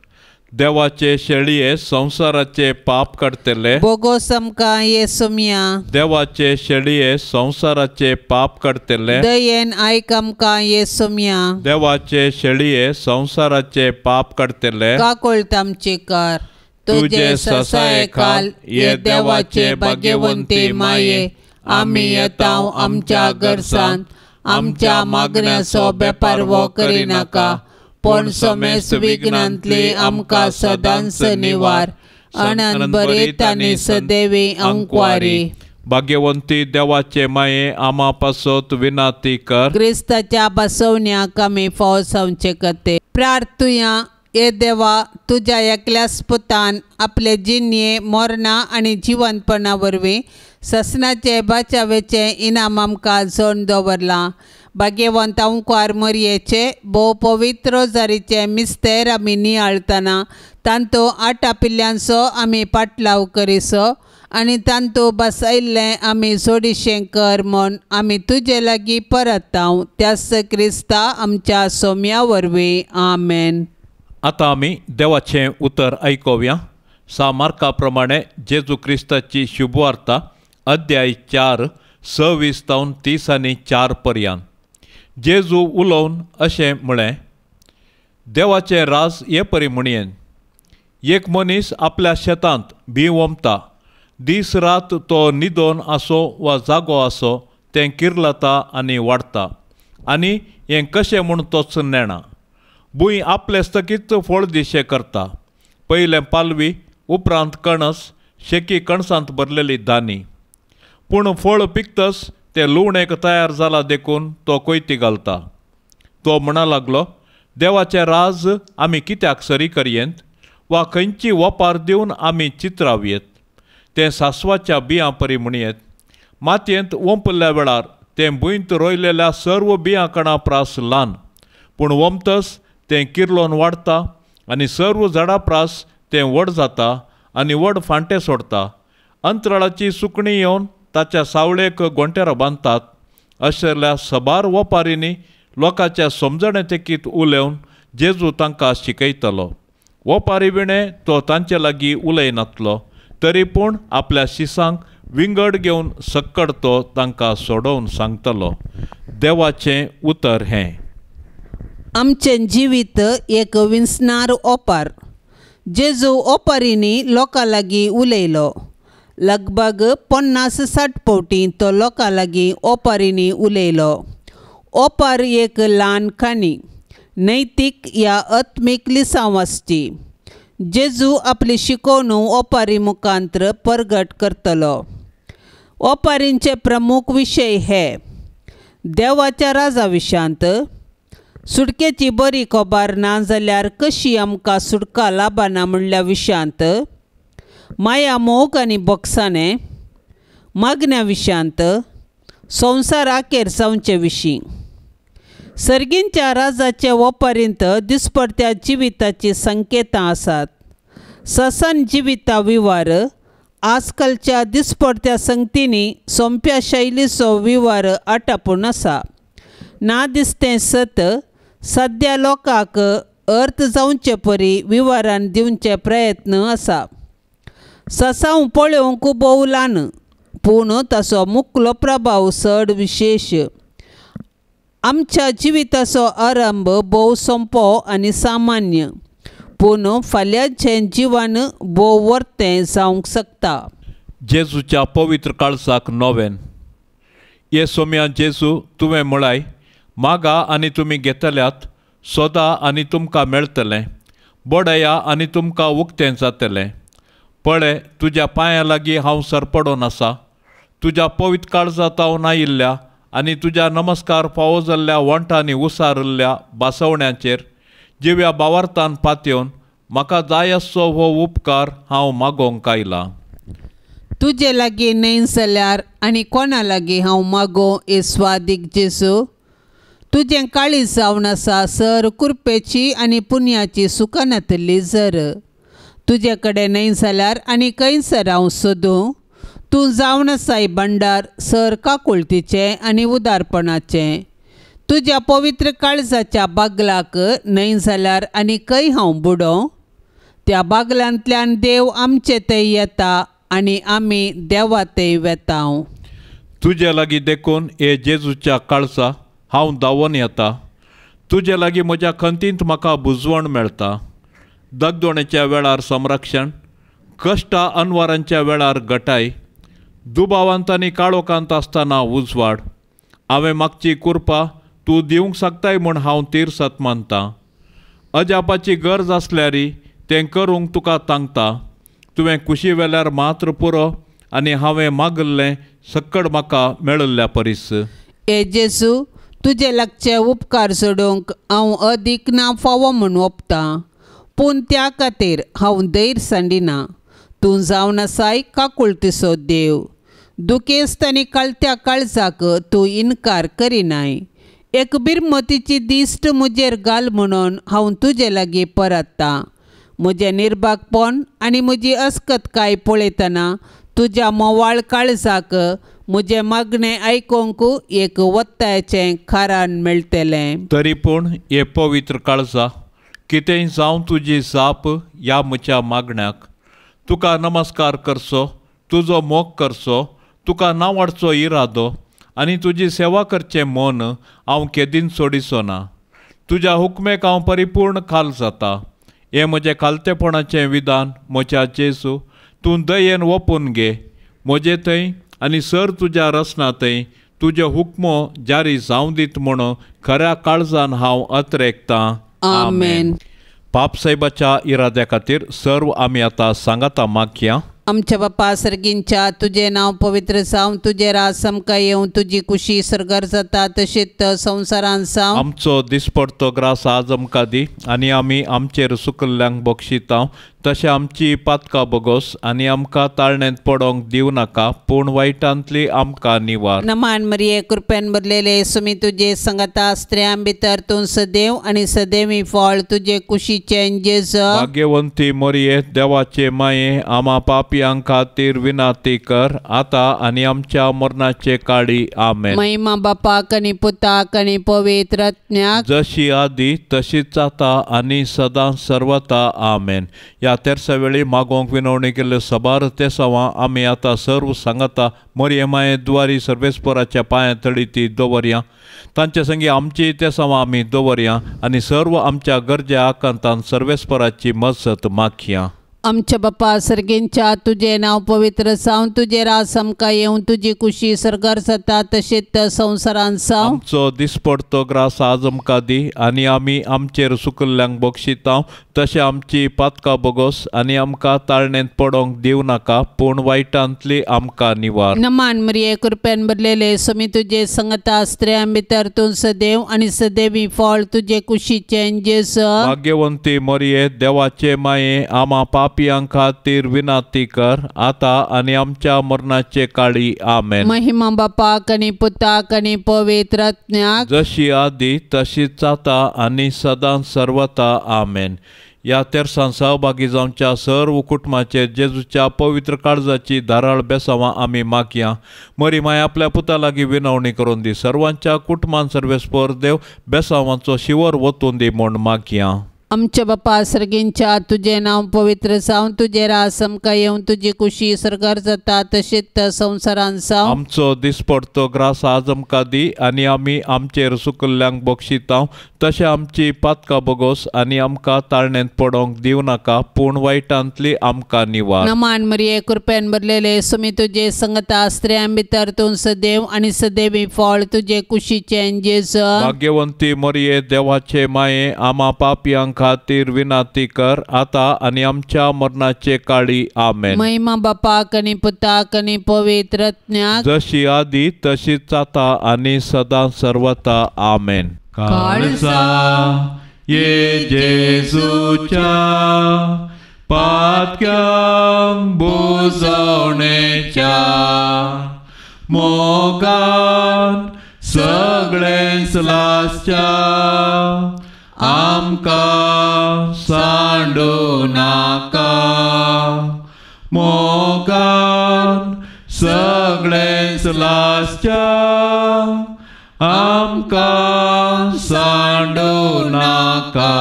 देवाचे शेळये संसाराचे पाप काडटले, बोगोस आमकां येसुम्या। देवाचे शेळये संसाराचे पाप काडटले, दयेन आयक आमकां येसुम्या। देवाचे शेळये संसाराचे पाप काडटले, काकोळत आमची कर। तुजे ससाये खाल ये देवाचे भाग्यवंती माये, आमी येताव आमच्या गरसान, आमच्या मागण्याचो बेपारवो करिनाका, पूण समेस्त विघ्नांतली आमकां सदांच निवार। अनंत बरीत आनी सदैवी अंक्वारी। भाग्यवंती देवाचे माये, आमा पासत विनाती कर। क्रिस्ताच्या बसवण्याक आमी फावो जावचे कते प्रार्थुया। हे देवा, तुज्या एकल्याच पुतान आपले जिणये मरणा आनी जिवंतपणा वरवीं ससनाचे बाचावेचें इनाम आमकां जोड दवरलां। भाग्यवंत अंक्वार मरयेचे भोव पवित्र रोजारीचे मिस्तेर आमी नियाळतना तांतू आटा पिल्ल्यांचो आमी पाटलाव करिसो आनी तांतू बसयल्लें आमी जोडिशें कर म्हूण आमी तुजे लागीं परताव त्याच क्रिस्ता आमच्या सोम्या वरवीं. आमेन. आतां आमी देवाचें उतर आयकुया. सा मार्का प्रमाणे जेजू क्रिस्ताची शुभवार्ता अध्याय 4 26 तावन 30 आनी 4 पर्यंत. जेजू उलोवन अशें म्हळें, देवाचें राज हे परी म्हणयेन, एक मनीस आपल्या शेतांत बीं ओंपता. दीस रात तो न्हिदोन आसो वा जागो आसो तें किर्लता आनी वाडटा आनी हें कशें म्हूण तोच नेणा. भूंय आपले स्थगीत फळ दिशें करता. पयलें पालवी, उपरांत कणस, शेकी कणसांत भरलेली दानी. पूण फळ पिकतस तें लुवणेक तयार जाला देखून तो कोयती घालता. तो म्हणा लागलो, देवाचें राज आमी कित्याक सरी करयेंत वा खंयची वपार दिवन आमी चित्रावयेत? तें सासवाच्या बियां परी म्हणयेत. मातयेंत ओंपल्ल्या वेळार तें भुंयत रोयलेल्या सर्व बियां कणा प्रास ल्हान, पूण ओंपतस तें किर्लोन वाडटा आनी सर्व झाडां प्रास तें व्हड जाता आनी व्हड फांटे सोडटा. अंतराळाची सुकणीं येवन ताच्या सावळेक गोंटेरां बांदतात. अशेल्या सबार वपारींनी लोकांच्या समजणे तेकीत उलोवन जेजू तांकां शिकयतलो. ओपारी विणें तो तांचे लागीं उलयनातलो, तरी पूण आपल्या शिसांक विंगड घेवन सक्कड तो तांकां सोडोवन सांगतलो. देवाचें उतर हें. आमचें जिवीत एक विंचणार ओपार. जेजू ओपारींनी लोकां लागीं उलयलो. लगभग 50-60 फावटी तो लोकां लागीं ओपारींनी उलयलो. ओपार एक ल्हान काणी, नैतीक या आत्मीक लिसांव आसची. जेजू आपली शिकोवणू ओपारी मुखांत्र परगट करतलो. ओपारींचे प्रमुख विशय हे: देवाच्या राजा विशांत, सुटकेची बरी खबर ना जाल्यार कशी आमकां सुटका लाबना म्हणल्या विशांत, माया मोग आनी बोक्साणें, मागण्या विशांत, संवसार आखेर जावचे विशीं. सर्गींच्या राजाचे ओपारींत दिसपडत्या जिविताची संकेतां आसात. ससन जिविता विवार आजकालच्या दिसपडत्या संगतींनी सोंप्या शैलीचो विवार आटापून आसा. ना दिसतें सत सद्या लोकांक अर्थ जावचे परी विवारान दिवचे प्रयत्न आसा. ससांव पळोवंक भोव ल्हान, पूण ताचो मुखलो प्रभाव चड विशेश. आमच्या जिविताचो आरंभ भोव सोंपो आनी सामान्य, पूण फाल्यांचें जिवन भोव वर्तें जावंक शकता. जेजूच्या पवित्र काळजाक नोवेन. ये सोम्या जेजू, तुवें म्हळाय, मागा आनी तुमी घेतल्यात, सोदा आनी तुमकां मेळटलें, बडया आनी तुमकां उक्तें जातलें. पळय, तुज्या पांयां लागीं हांव सरपडोन आसा. तुज्या पवित्र काळजांत हांव आयिल्ल्या आनी तुज्या नमस्कार फावो जाल्ल्या वंठांनी उसारिल्ल्या बासवण्याचेर जिव्या बावार्थान पातयेवन म्हाका जाय आसचो हो उपकार हांव मागोवंक आयलां. तुजे लागीं न्हय जाल्यार आनी कोणा लागीं हांव मागों ए स्वादीक जेजू? तुजें काळीज जावन आसा सर कुरपेची आनी पुण्याची सुकानातली जर. तुजे कडेन न्हय जाल्यार आनी खंयसर हांव सोदूं? तूं जावन आसाय भंडार सर काकुळतीचें आनी उदारपणाचें. तुज्या पवित्र काळजाच्या बागलाक न्हय जाल्यार आनी खंय हांव बुडों? त्या बागलांतल्यान देव आमचे थंय येता आनी आमी देवा थंय वेता. तुजे लागीं देखून हे जेजूच्या काळजा हांव धांवून येता. तुजे लागीं म्हज्या खंतींत म्हाका बुजवण मेळटा. दगदोणेच्या वेळार संरक्षण, कश्टा अनवारांच्या वेळार गटाय, दुबावांत आनी काळोखांत आसतना उजवाड. हांवें मागची कुरपा तूं दिवंक शकताय म्हूण हांव तीर्सत मानतां. अजापाची गरज आसल्यारी तें करूंक तुका तांकता. तुवें कुशी वेल्यार मात्र पुरो आनी हांवें मागिल्लें सक्कड म्हाका मेळिल्ल्या परीस. ए जेजू, तुजे लागचे उपकार सोडूंक हांव अदीक ना फावो म्हूण ओपतां, पूण त्या खातीर हांव धैर्य सांडिना. तूं जावन आसाय काकुळतीचो देव. दुखेस्त आनी काळत्या काळजाक तूं इनकार करिनाय. एक बिरमतीची दिश्ट म्हजेर घाल म्हणून हांव तुजे लागीं परततां. म्हजें निर्भागपण आनी म्हजी अस्कतकाय पळयतना तुज्या मोवाळ काळजाक म्हजें मागणें आयकूंक एक वत्तायाचें कारण मेळटलें. तरी पूण हे पवित्र काळजा, कितेंय जावं तुजी जाप ह्या म्हज्या मागण्याक. तुका नमस्कार करचो, तुजो मोग करचो, तुका नांवाडचो इरादो आनी तुजी सेवा करचें मन हांव केदीन सोडिचो ना. तुज्या हुकमेक हांव परिपूर्ण खाल जाता. हें म्हजें खालतेपणाचें विधान म्हज्या जेजू, तूं दयेन ओपून घे. म्हजे थंय आनी सर तुज्या रसना थंय तुज्यो हुकमो जारी जावं दीत म्हूण खऱ्या काळजान हांव अत्रेकतां. आमेन. पाप साहेबाच्या इराद्या खातीर सर्व आमी आतां सांगाता मागया. आमच्या बापा सर्गींच्या, तुजें नांव पवित्र जावं, तुजें राज आमकां येवं, तुजी कुशी सर्गार जाता तशीच संवसारांत जावं. आमचो दिसपडतो ग्रास आज आमकां दी आनी आमी आमचेर सुकल्ल्यांक बक्षिता तशें आमची पातकां बोगोस आनी आमकां ताळणेंत पडोंक दिवं नाका, पूण वायटांतली आमकां निवार. नमान मरिये, कृपेन भरलेले, सुमी तुजे संगता, स्त्रियां भितर तूं सदैव आनी सदैवी फळ तुजे कुशीचें जेजू. भाग्यवंती मरिये, देवाचे माये, आमा पापयां खातीर विनंती कर, आतां आनी आमच्या मरणाचे काळी. आमेन. महिमा बापाक आनी पुताक आनी पवित्र आत्म्याक, जशी आदी तशीच आतां आनी सदां सर्वता. आमेन. ह्या तेरसा वेळी मागोवंक विनवणी केल्ल्यो सबार तेसांवां आमी आतां सर्व सांगता मरिये माये द्वारी सर्वेस्पराच्या पांया तळी ती दवरया. तांचे संगी आमची तेसांवां आमी दवरया आनी सर्व आमच्या गरजे आकांतान सर्वेस्पराची मजत मागया. आमच्या बापा सर्गेंच्या, तुजें नांव पवित्र जावं, तुजें राज आमकां येवं, तुजी कुशी सर्गार जाता तशेंच संवसारांत जावं. आमचो दिसपडतो ग्रास आज आमकां दी आनी आमी आमचेर सुकल्ल्यांक बक्षिता तशें आमची पातकां बोगोस आनी आमकां ताळणेंत पडोंक दिवं नाका, पूण वायटांतली आमकां निवार. नमान मरिये, कृपेन भरलेले, सुमी तुजे संगता, स्त्रियां भितर तूं सदैव आनी सदैवी फळ तुजे कुशीचें जेजू. भाग्यवंती मरिये, देवाचे माये, आमा पापयां खातीर विनंती कर, आतां आनी आमच्या मरणाचे काळी. आमेन. महिमा बापाक आनी पुताक आनी पवित्र आत्म्याक, जशी आदी तशीच आतां आनी सदां सर्वता. आमेन. ह्या तेरसान सहभागी जावच्या सर्व कुटुंबाचेर जेजूच्या पवित्र काळजाची धाराळ बेसांवां आमी मागया. मरी माय आपल्या पुता लागीं विनवणी करून दी, सर्वांच्या कुटुंबान सर्वेस्पर देव बेसांवांचो शिवर वतून दी म्हूण मागया. आमच्या बापा सर्गेंच्या, तुजें नांव पवित्र जावं, तुजें राज आमकां येवं, तुजी कुशी सर्गार जाता तशेंच संवसारांत जावं. आमचो दिसपडतो ग्रास आज आमकां दी आनी आमी आमचेर सुकल्ल्यांक बक्षिता तशें आमची पातकां बोगोस आनी आमकां ताळणेंत पडोंक दिवं नाका, पूण वायटांतली आमकां निवार. नमान मरिये, कृपेन भरलेले, सुमी तुजे संगता, स्त्रियां भितर तूं सदैव आनी सदैवी फळ तुजे कुशीचें जेजू. भाग्यवंती मरिये, देवाचे माये, आमा पापयां खातीर विनंती कर, आतां आनी आमच्या मरणाचे काळी. आमेन. महिमा बापाक आनी पुताक आनी पवित्र आत्म्याक, जशी आदी तशीच आतां आनी सदां सर्वता. आमेन. काळजा ये जेजूच्या पातक्यांक बुजवणेच्या मोगान सगळेंच लासच्या आमकां सांडू नाका, मोगान सगळेंच लासच्या आमकां सांडू नाका.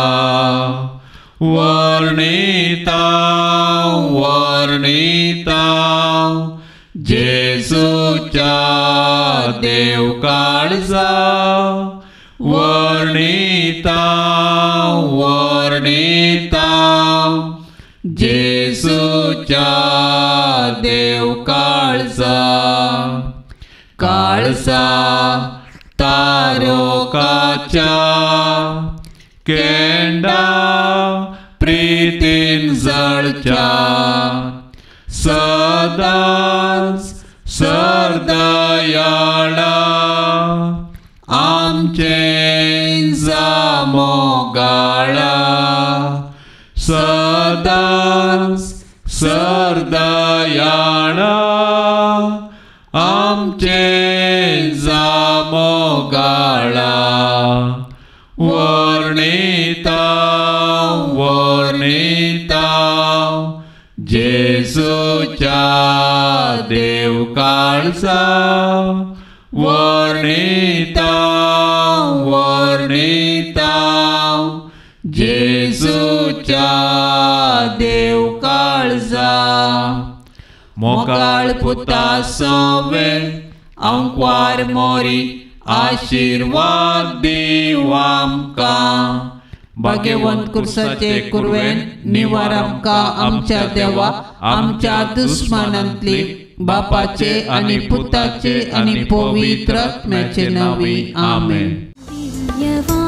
वर्णिता वर्णिता जेजूच्या देव काळजा, वर्णिता वर्णिता जेजूच्या देव काळजा. काळजा तारोकाच्या केंडा प्रीतीन जळच्या, सदांच सरदयाळा आमचें जामोगाळा, सदांच सरदयाळा आमचें जामोगाळा. वर्णिता वर्णिता जेजूच्या देव काळजा, वर्णिता वर्णिता जेजूच्या देव काळजा. मोगाळ पुता सोवे आंकवार मोरी, आशीर्वाद दीव आमकां. भाग्यवंत कुर्साचे कुरवेन निवार आमकां आमच्या देवा, आमच्या दुस्मानांतली, बापाचे आनी पुताचे आनी पवित्र आत्म्याचे नांवी. आमेन.